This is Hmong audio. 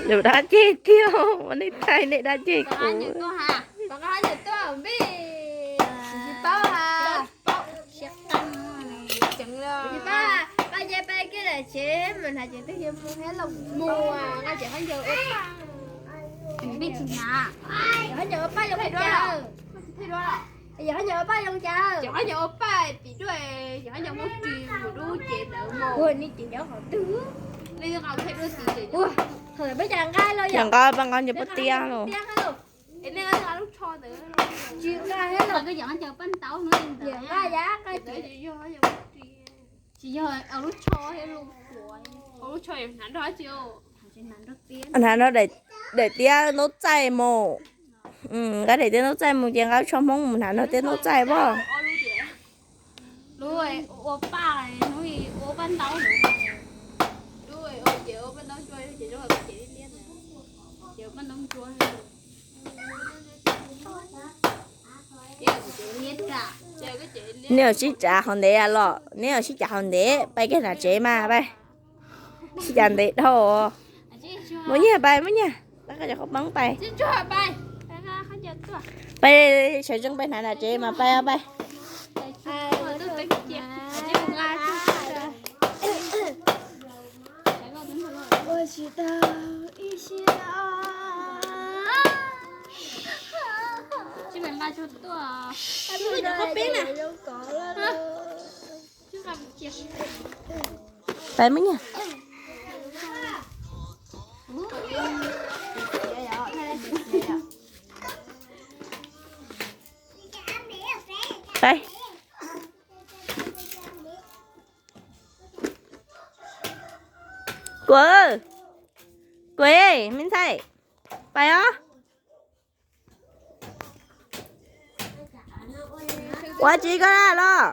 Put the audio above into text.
Lus dab tseg tiag, ua nej thaij nej dab tseg kuv. Paj, paj kiag daim tsev mas hnav tsev twg yuav mus thiab los mus, nqa tsev khaub ncaws ua paj. Yog khaub ncaws ua paj zoo cas? Yog khaub ncaws ua paj pim duaj, yog khaub ncaws muaj ris mus lub tsev ntawd mus. Ua nej tsev nyob qhov twg? Peb cas nqa los yom? Nqa, paj nqa ncaws puag tiab los. Tsis nqa, nqa yav nqa. Tsis yog lub tsho thiab lub, lub tsho hnav nrog, hnav nrog daim tiab ntaub txaij mus. Nqa daim tiab ntaub txaij mus ces nqa lub tsho Hmoob mus hnav nrog tiab ntaub txaij pom. Lub ua paj, hnub ua paj ntaub, lub ces ua paj ntaub, ces ua paj ntaub ntsuab. Neb yuav sib cav hauv ntev los, neb yuav sib cav hauv ntev, pais kiag nram tsev mas pais. Sib cav ntev dhau. Muab nyiaj pais, muab nyiaj, pais qhov poob pais. Pais sawv tsees pais hnav nram tsev mas pais os pais. Pais muab nyiaj. Pais. Kuv, kuv, me ntxhais, pais os. Ua tsi koj los?